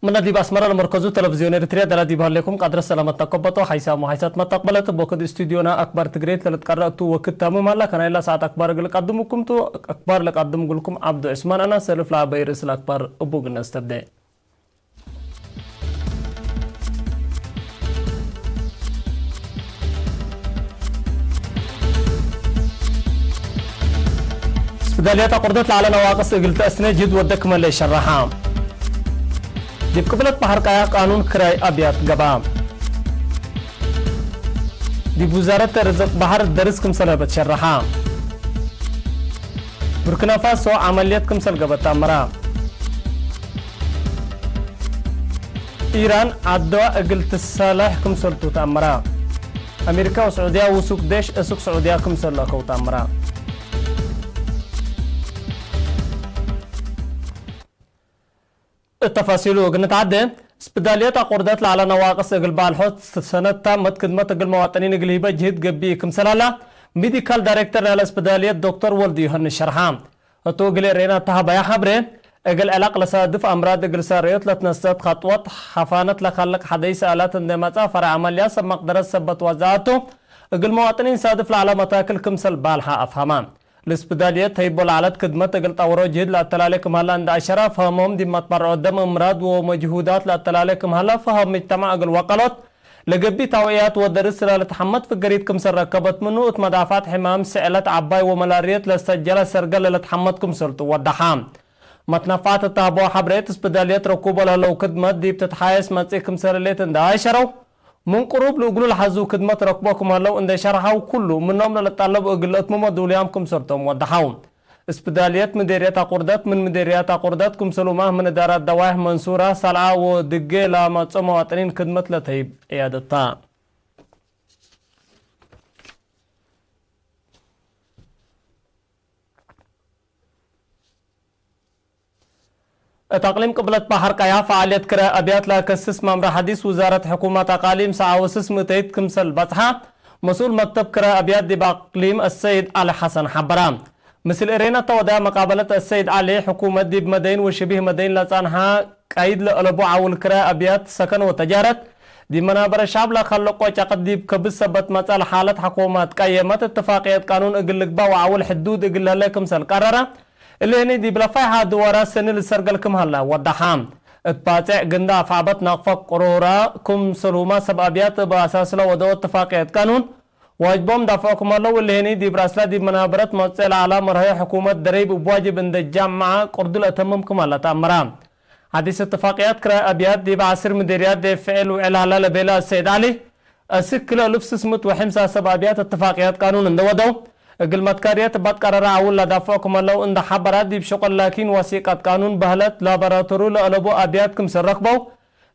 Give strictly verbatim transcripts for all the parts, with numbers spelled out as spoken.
ምነ ዲብ አስመረ ለመርከዙ ተለቪዝዮን ኤሪትርያ ደለ ዲብ ሀሌኩም ቀድረ ሰላመት ተከበጦ ሐይሳሙ ሐይሳት መተቅበለት ቦክድ ስቱድዮና አክባር ትግሬ ለልትቀረእ ቱ ወክድ ታምም ሀላ። ከናይላ ሰዓት አክባር እግል ቀድሙኩም ቱ። አክባር ለቀድም እግልኩም ዐብዱ ዑስማን አና። ሰልፍ ለአበይ ርእስ ለአክባር እቡ እግል ነስተብዴ። ስፕዳልያት አቁርደት ለዐለ ነዋቅስ እግል ተአስነ ጅህድ ወደ ክመ ለሸረሐ። ዲብ ቅብለት በሐር ቃያ ቃኑን ክራይ አብያት ገብአ። ዲብ ውዛረት ርዝቅ በሐር ደርስ ክምሰል ሀበት ሸረሐ። ቡርኪናፋሶ ዐመልየት ክምሰል ገብአት ተአምራ። ኢራን ዐድዋ እግል ትሰለሕ ክምሰልቱ ተአምራ። አሜሪካ ወስዑድያ ውሱክ ዴሽ እስክ ስዑድያ ክምሰል ለአከው ተአምራ። እት ተፋሲሉ እግል ንትዓዴ፣ ስፕዳልየት አቁርደት ለዐለ ነዋቅስ እግል ባልሖት ሰነት ታመት ክድመት እግል መዋጥኒን እግል ሂበ ጅህድ ገብእ ክምሰል ሀላ፣ ሚዲካል ዳይሬክተር ናለ ስፕዳልየት ዶክተር ወልድ ዮሐንስ ሸርሐ። እቱ እግል ኤሬና ተሀበያ ሐብሬ፣ እግል ዕላቅ ለሳድፍ አምራድ እግል ሳረዮት ለትነሰት ከጥወት፣ ሐፋነት ለካልቅ ሐደይ ሰአላት እንዴ መጽአ ፈረዕ ዐመልያት ሰብ መቅደረት ሰበት ዋዛአቱ፣ እግል መዋጥኒን ሳድፍ ለዐለ መታክል ክምሰል ባልሐ አፍሀመ። ለስፕዳልየት ተይቦ ለዐለት ክድመት እግል ጠውሮ ጅህድ ለአተላሌ ክም ሀላ እንደ አሸራ ፈሀሞም፣ ዲብ መትበርዖ ደም እምራድ ወመጅሁዳት ለአተላሌ ክም ሀላ ፈሀም ምጅተማዕ እግል ወቀሎት ለገብእ ታውዕያት ወደርስ ለልትሐመት ፍገሪት ክምሰል ረከበት ምኑ፣ እት መዳፋት ሕማም ስዕለት ዐባይ ወመላርየት ለሰጀለ ሰርገል ለልትሐመት ክምሰልቱ ወደሐ። መትነፋት እት ሀበው ሐብሬት፣ ስፕዳልየት ረኩቦ ለህለው ክድመት ዲብ ትትሓየስ መጽእ ክምሰል ህሌት እንደ አሸረው፣ ምን ቅሩብ ለእግሉ ለሐዙ ክድመት ረክቦ ክም ሀለው እንዴ ሸርሐው፣ ኩሉ ምኖም ለልጠለቡ እግል ለእትምሞ ዱልያም ክምሰልቶም ወደሐው። እስፕዳልየት ምዴርየት አቁርደት ምን ምዴርያት አቁርደት ክምሰሉማህ ምን እዳራት ደዋይሕ መንሱራ፣ ሰልዓ ወድጌ ለመጽኦ መዋጥኒን ክድመት ለተይብ ዕያደት ተ። እት አቅሊም ቅብለት በሐር ቀያ ፈዓልየት ክራይ አብያት ለአከስስ መምረ ሐዲስ ውዛረት ሕኩመት አቃሊም ሰዓወስስ ምእተይት ክምሰል በጽሐ መስኡል መክተብ ክራይ አብያት ዲብ አቅሊም አሰይድ ዐሊ ሐሰን ሐበረ። ምስል ኤሬና ተወደያ መቃበለት አሰይድ ዐሊ፣ ሕኩመት ዲብ መደይን ወሽቢህ መደይን ለጸንሐ ቀይድ ለአለቡ ዐውል ክራይ አብያት ሰከን ወተጃረት ዲብ መናበረ ሸዐብ ለከለቆ ጨቅጥ ዲብ ከብድ ሰበት መጽአ ለሓለት ሕኩመት ቀየመት እትፋቅየት ቃኑን እግል ልግባእ ወዐውል ሕዱድ እግል ለህለ ክምሰል ቀረረ። እሊ ህኒ ዲብ ለፋይሐ ድወራ ሰኒ ልሰርገል ክም ሀላ ወደሐ። እት ባጼዕ ግንደ አፍዐበት ናቅፈ ቅሩራ ክምሰልሁመ ሰብ አብያት እብ አሳስለ ወደወ እትፋቅየት ቃኑን ዋጅቦም ዳፍዖ ክም ሀለው፣ እሊ ህኒ ዲብ ራስላ ዲብ መናበረት መጽእ ለዐላ መርሀዮ ሕኩመት ደረይብ እብ ዋጅብ እንደ ጃምዐ ቅርዱ ለአተምም ክም ሀላ ተአምራ። ሐዲስ እትፋቅያት ክራይ አብያት ዲብ ዐስር ምዴርያት ዴ ፍዕል ውዕል ሀላ ለቤለ አሰይድ ዐሊ፣ አስክ ክልኤ እልፍ ስስ ምእት ወሐምሳ ሰብ አብያት እትፋቅያት ቃኑን እንደ ወደው፣ እግል መትካርየት እብ አትቀረረ ዐውል ለዳፍዖ ክም ሀለው እንደ ሐበራ፣ ዲብ ሸቁል ላኪን ወሲቀት ቃኑን በህለት ላቦራቶሪ ለአለቡ አብያት ክምሰል ረክበው፣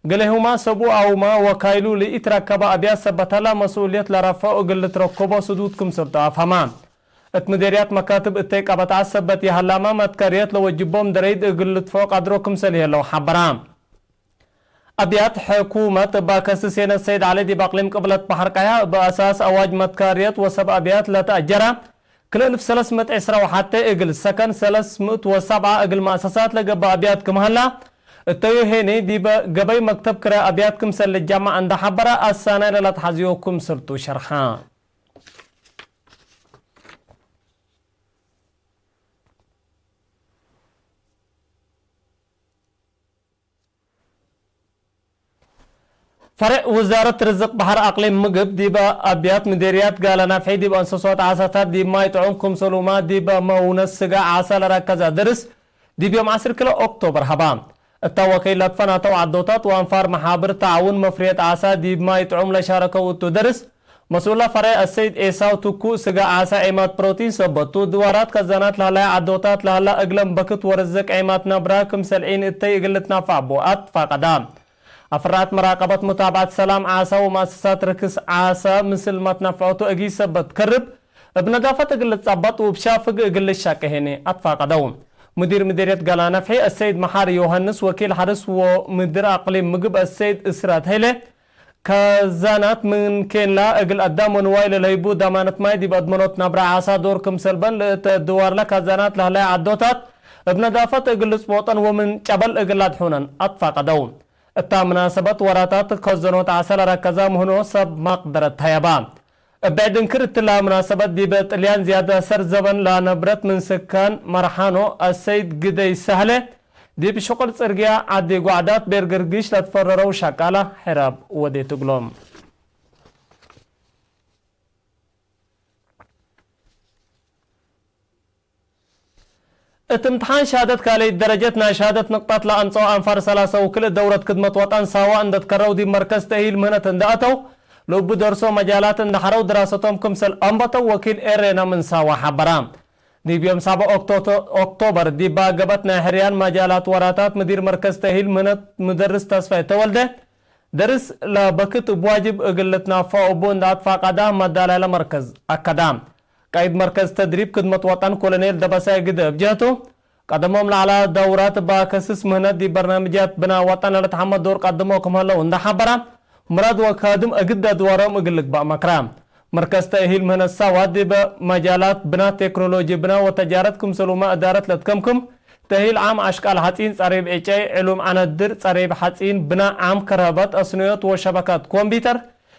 ገሌሁመ ሰብኡ አውመ ወካይሉ ለኢትረከበ አብያት ሰበት ሀላ መስኡልየት ለረፍዖ እግል ልትረከቦ ስዱድ ክምሰልቱ አፍሀመ። እት ምዴርያት መካትብ እተይ ቀበትዐ ሰበት ይሀላመ፣ መትካርየት ለወጅቦም ደረይድ እግል ልድፍዖ ቀድሮ ክምሰል ይሀለው ሐበራ። አብያት ሕኩመት እብ አከስሴነ ሰይድ ዐሊ ዲብ አቅሊም ቅብለት በሐር ቀያ እብ አሳስ አዋጅ መትካርየት ወሰብ አብያት ለተአጀረ ክልኤ እልፍ ሰለስ ምእት ዕስራ ወሐቴ እግል ሰከን ሰለስ ምእት ወሰብዓ እግል መአሰሳት ለገብአ አብያት ክም ሀላ እተዩ ሄኒ ዲበ ገበይ መክተብ ክራይ አብያት ክምሰል ልጃመዕ እንደ ሐበረ አሳናይ ለለትሐዝዮ ክምሰልቱ ሸርሐ። ፈሬዕ ውዛረት ርዝቅ በሐር አቅሊም ምግብ ዲበ አብያት ምዴርያት ጋለ ናፍሒ ዲብ አንሰሶት ዓሳታት ዲብ ማይ ጥዑም ክምሰሉመ ዲበ መውነት ስጋ ዓሳ ለረከዘ ደርስ ዲብ ዮም ዐስር ክልኤ ኦክቶበር ሀባ። እታ ወከይ ለትፈናተው ዐዶታት ወአንፋር መሓብር ተዓውን መፍርየት ዓሳ ዲብ ማይ ጥዑም ለሻረከው እቱ ደርስ መስኡለ ፈሬዕ አሰይድ ኤሳው ትኩእ ስጋ ዓሳ ዔማት ፕሮቲን ሰበት ቱ፣ ድዋራት ከዛናት ለሀላይ ዐዶታት ለሀላ እግለን በክት ወርዝቅ ዔማት ነብራ ክምሰል ዒን እተይ እግል ልትናፋዕ ቡ አትፋቀዳ። አፍራአት መራቀበት ሙታብዐት ሰላም ዓሳ ወመአሰሳት ርክስ ዓሳ ምስል መትነፍዖቱ እጊ ሰበት ከርብ፣ እብ ነዳፈት እግል ልትጸበጥ ወእብ ሻፍግ እግል ልሻቄ ሄኔ አትፋቀደው። ሙዲር ምዲርየት ገላ ነፍሒ አሰይድ መሓሪ ዮሐንስ፣ ወኪል ሐርስ ወምድር አቅሊም ምግብ አሰይድ እስራት ሀይለ፣ ካዛናት ምን ኬንላ እግል አዳም ወንዋይ ለልሀይቡ ዳማነት ማይ ዲብ አድመኖት ናብረ ዓሳ ዶር ክምሰልበን ለእተ ድዋርለ ካዛናት ለህላይ ዐዶታት እብ ነዳፈት እግል ልጽቦጠን ወምን ጨበል እግል ለአድሑነን አትፋቀደው። እታ ምናሰበት ወራታት ከዘኖት ዓሳ ለረከዛ ምህኖ ሰብ መቅደረት ሀየባ። እብ ብዕድ እንክር እትላ ምናሰበት ዲበ ጥልያን ዝያድ አሰር ዘበን ለነብረት ምን ስካን መርሓኖ አሰይድ ግደይ ሳህለ፣ ዲብ ሽቁል ጽርግያ ዐዲ ጓዕዳት ቤርግርጊሽ ለትፈረረው ሸቃላ ሕራብ ወዴት እግሎም። እት እምትሓን ሻሃደት ካልኣይት ደረጀት ናይ ሻሃደት ንቅጣት ለአምጸው አንፋር ሰላሰ ወክልእ ደውረት ክድመት ወጠን ሳዋ እንደ ትከረው ዲብ መርከዝ ተእሂል ምህነት እንደ አተው፣ ለእቡ ደርሶ መጃላት እንደ ሐረው ድራሰቶም ክምሰል አንበተው ወኪል ኤሬና ምን ሳዋ ሐበራ። ዲብ ዮም ሳብዕ ኦክቶ-፣ ኦክቶበር ዲባ ገብአት ናይ ሕርያን መጃላት ወራታት ምዲር መርከዝ ተእሂል ምህነት ሙደርስ ተስፋይ ተወልደ፣ ደርስ ለበክት እብ ዋጅብ እግል ልትናፈዑ እቡ እንደ አትፋቀዳ መዳላይ ለመርከዝ አከዳ። ቃይድ መርከዝ ተድሪብ ክድመት ወጠን ኮሎኔል ደበሳይ ግደ እብ ጀህቱ፣ ቀደሞም ለዐላ ደውራት እባ ከስስ ምህነት ዲብ በርናምጃት ብና ወጠን ለልትሐመ ዶር ቀድሞ ክም ሀለው እንደ ሐበራ፣ ምራድ ወካድም እግድ አድዋሮም እግል ልግባእ መክራ። መርከዝ ተእሂል ምህነት ሳዋ ዲበ መጃላት ብና ቴክኖሎጂ፣ ብና ወተጃረት ክምሰልሁመ እዳረት ለትከምክም፣ ተእሂል ዓም አሽቃል ሐጺን፣ ጸሬብ ዕጨይ፣ ዕሉም ዐነድር፣ ጸሬብ ሐጺን፣ ብና ዓም ከርሀበት፣ አስንዮት ወሸበካት ኮምፒተር፣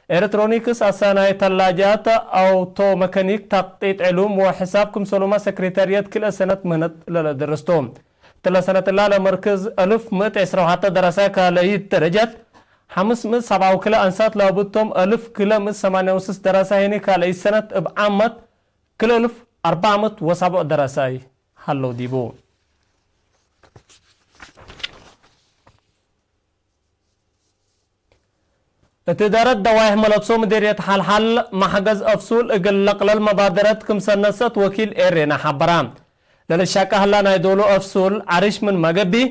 ኤለትሮኒክስ፣ አሳናይ ተላጃት፣ አውቶ መካኒክ፣ ተቅጢጥ ዕሉም ወሕሳብ ክምሰልሁመ ሰክሬታርየት ክልኤ ሰነት ምህነት ለለደርስ ቱ። እትለ ሰነት እላ ለመርክዝ አልፍ ምእት ዕስራ ወሐተ ደረሳይ ካልአይት ደረጀት፣ ሐምስ ምእት ሰብዓ ወክልኤ አንሳት ለአብቶም፣ አልፍ ክልኤ ምእት ሰማንያ ወስስ ደረሳይ ህኒ ካልአይት ሰነት እብ ዓመት ክልኤ አልፍ አርበዕ ምእት ወሰብዕ ደረሳይ ሀለው ዲቡ። እት እዳረት ደዋይሕ መለብሶ ምዴርየት ሐልሐል፣ መሕገዝ አፍሱል እግል ለቅለል መባደረት ክምሰል ነሰአት ወኪል ኤሬና ሐበራ። ለልሻቀ ህላ ናይ ዶሉ አፍሱል ዐሪሽ ምን መገብኢ፣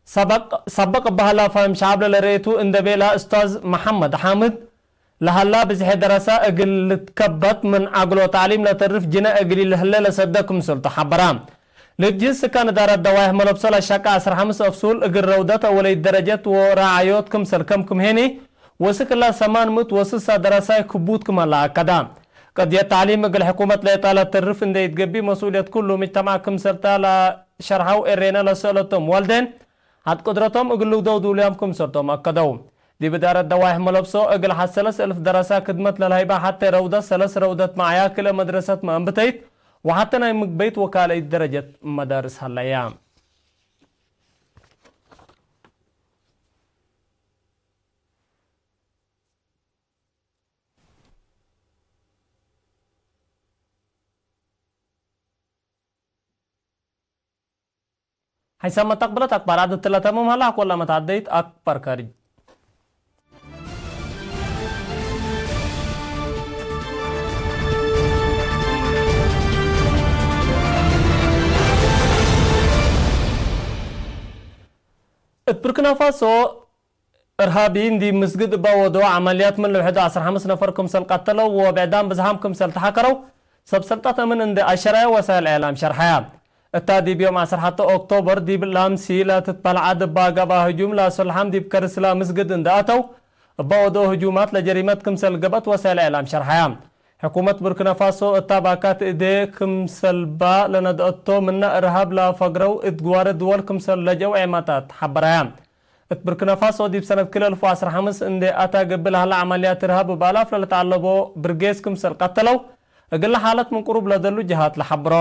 ሰበቅ፣ ሰበቅ እበ ህላ ፋህም ሸዐብ ለለርኤቱ እንደ ቤላ እስታዝ መሐመድ ሓምድ፣ ለሀላ ብዝሐ ደረሳ እግል ልትከበት ምን አግሎ ተዕሊም ለተርፍ ጅነ እግል ኢልህሌ ለሰደ ክምሰልቱ ሐበራ። ለእብ ጅህት ስካን እዳረት ደዋይሕ መለብሶ ለሸቀ ዐስር ሐምስ አፍሱል እግል ረውደት አወለይት ደረጀት ወራዐዮት ክምሰል ከምክም ሄኒ፣ ወስክ እላ ሰማን ምእት ወስሳ ደረሳይ ክቡት ክም ሀላ አከዳ። ቀድየት ተዕሊም እግል ሕኩመት ለኢጣልያ ተርፍ እንዴ ኢትገብእ መስኡልየት ኩሉ ምጅተማዕ ክምሰልታ ለሸርሐው ኤሬነ ለሰአለቶም ዋልዴን፣ ሐድ ቅድረቶም እግል ልውደው ዱሉያም ክምሰልቶም አከደው። ዲብ እዳረት ደዋይሕ መለብሶ፣ እግል ሐድ ሰለስ እልፍ ደረሳ ክድመት ለልሀይባ ሐቴ ረውደት ሰለስ ረውደት መዓያ ክልኤ መድረሰት መአንብተይት ወሐቴ ናይ ምግበይት ወካልአይት ደረጀት መዳርስ ሀለያ። ሐይሳም መተቅብለት አክባር ዐድ እትለ ተምም ሀላ፣ አኮላ መትዐደይት አክባር ካርጅ። እት ብርኪናፋሶ፣ እርሃቢይን ዲብ ምስግድ እበ ወደው ዐመልያት ምን ልውሕዱ ዐስር ሐምስ ነፈር ክምሰል ቀተለው ወብዕዳም ብዝሓም ክምሰል ተሓከረው ሰብ ሰልጠት አምን እንዴ አሸረየ ወሳይል እዕላም ሸርሐያ። እታ ዲብ ዮም ዐስር ሐተ ኦክቶበር ዲብ ላምሲ ለትትበልዐ ድባ ገብአ ህጁም ለአሰልሐም ዲብ ከርስላ ምስግድ እንዴ አተው እበ ወደው ህጁማት ለጀሪመት ክምሰል ገብአት ወሳይል እዕላም ሸርሐያ። ሕኩመት ቡርኪናፋሶ እታ ባካት እዴ ክምሰልባ ለነድአቶ ምነ እርሃብ ለፈግረው እት ግዋረ ድወል ክምሰል ለጀአው ዔማታት ሐበራያ። እት ብርኪናፋሶ ዲብ ሰነት ክልኤ እልፍ ወዐስር ሐምስ እንዴ አታ ገብእ ለሀለ ዐመልያት እርሃብ እብ አላፍ ለልትዐለቦ ብርጌስ ክምሰል ቀተለው፣ እግለ ሓለት ምን ቅሩብ ለደሉ ጀሃት ለሐብሮ።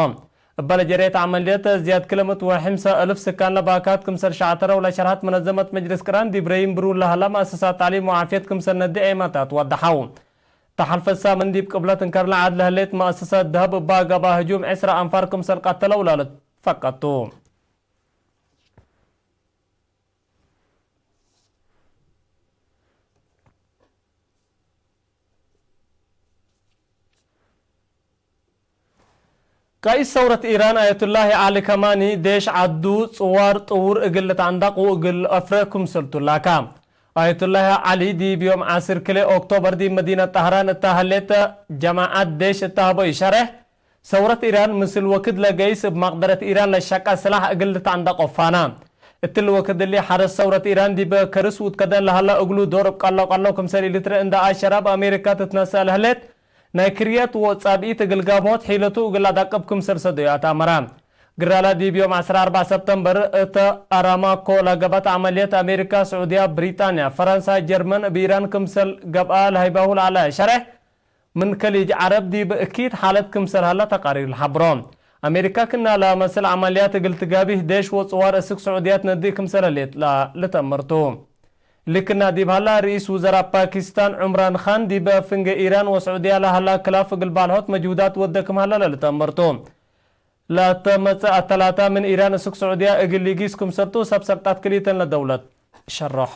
እበ ለጀሬት ዐመልየት ዝያድ ክልኤ ምእት ወሐምሳ እልፍ ስካን ለባካት ክምሰል ሸዐተረው ለሸርሐት መነዘመት መጅልስ ቅራን ዲብ ረይም ብሩር ለሀላ መአሰሳት ተዕሊም ወዓፍየት ክምሰል ነዲ ዔማታት ወደሐው። ተሐልፈ ሳምን ዲብ ቅብለት እንከርለ ዐድ ለህሌት መአሰሳት ደሀብ እባ ገብአ ህጁም ዕስራ አንፋር ክምሰል ቀተለው ለልትፈቀድ ቱ። ቃኢድ ሰውረት ኢራን አየቱላሂ ዐሊ ከማኒ፣ ዴሽ ዐዱ ጽዋር ጥውር እግል ልትዐንደቅ ወእግል አፍረ ክምሰልቱ ላካ። አየቱላሂ ዐሊ ዲብ ዮም ዐስር ክልኤ ኦክቶበር ዲብ መዲነት ጠህራን እታ ህሌት ጀማዐት ዴሽ እተ ሀበዩ ሸሬሕ፣ ሰውረት ኢራን ምስል ወክድ ለገይስ እብ መቅደረት ኢራን ለሸቀ ስላሕ እግል ልትዐንደቆ ፋና። እትሊ ወክድ እሊ ሐረስ ሰውረት ኢራን ዲበ ከርስ ውትከደን ለሀላ እግሉ ዶር እብ ቀለው ቀለው ክምሰል ኢልትርእ እንደ አሸራብ አሜሪካ ትትነሰእ ለህሌት ናይ ክርየት ወጻብኢት እግል ጋብሆት ሒለቱ እግል ለአዳቅብ ክምሰል ሰደዩ አትአመረ። ግራላ ዲብ ዮም ዐስራ አርበዕ ሰብተምበር እተ አራማኮ ለገብአት ዐመልየት አሜሪካ፣ ስዑድያ፣ ብሪጣንያ፣ ፈረንሳ፣ ጀርመን እብ ኢራን ክምሰል ገብአ ለሀይባሁ ለዐለ ሸሬሕ ምን ከሊጅ ዐረብ ዲብ እኪት ሓለት ክምሰል ሀላ ተቃሪር ለሐብሮ። አሜሪካ ክና ለመስል ዐመልያት እግል ትጋቢህ ዴሽ ወጽዋር እስክ ስዑድያት ነድእ ክምሰል ህሌት ለልተአመርቱ። እሊ ክና ዲብ ሀላ፣ ርኢስ ውዘራእ ፓኪስታን ዑምራን ካን ዲበ ፍንጌ ኢራን ወስዑድያ ለሀላ ክላፍ እግል ባልሖት መጅሁዳት ወደ ክም ሀላ ለልተአመርቱ። ለተመጽእ አተላታ ምን ኢራን እስክ ስዑድያ እግል ሊጊስ ክምሰልቱ ሰብ ሰልጣት ክልኢተን ለደውለት ሸረሖ።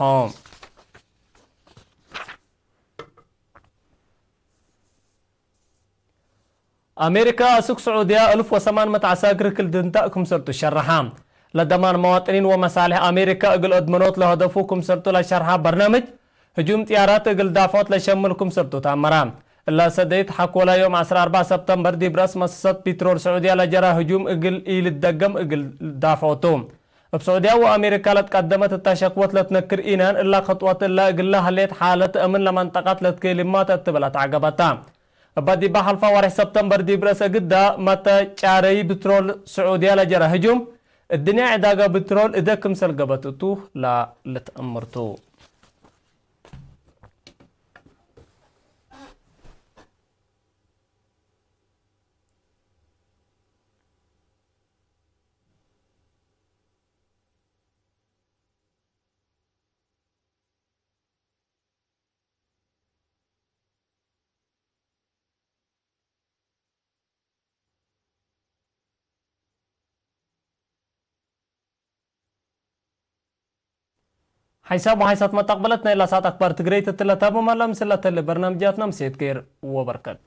አሜሪካ፣ አስክ ስዑድያ እልፍ ወሰማን መት ዐሳክር ክል ድንታእ ክምሰልቱ ሸርሐ። ለደማን መዋጥኒን ወመሳልሕ አሜሪካ እግል አድመኖት ለሀደፉ ክምሰልቱ ለሸርሐ በርናምጅ፣ ህጁም ጥያራት እግል ዳፍዖት ለሸምል ክምሰልቱ ተአመረ። እላ ሰደይት ሐቆላ ዮም ዐስራ አርበዕ ሰብተምበር ዲብ ረአስ መሰሰት ፒትሮል ስዑድያ ለጀራ ህጁም እግል ኢልደገም እግል ዳፍዖቱ። እብ ስዑድያ ወአሜሪካ ለትቀደመት እተ ሸክወት ለትነክር ኢናን፣ እላ ከጥወት እላ እግላ ህሌት ሓለት አምን ለመንጠቀት ለትኬልማ ተ እት በለት ዐገበታ። እበ ዲበ ሐልፋ ወርሕ ሰብተምበር ዲብ ረአስ እግዳ መተጫረይ ብትሮል ስዑድያ ለጀረ ህጁም፣ እድንያ ዕዳጋ ብትሮል እደ ክምሰል ገበት እቱ ለልትአምርቱ። ሓይሳም ወሓይሳት መተቅበለት ናይ ላሳት አክባር ትግረይት እትለ ታምም ሀላ፣ ምስል ለተሌ በርናምጃትና ምሴት ኬር ወበርከት።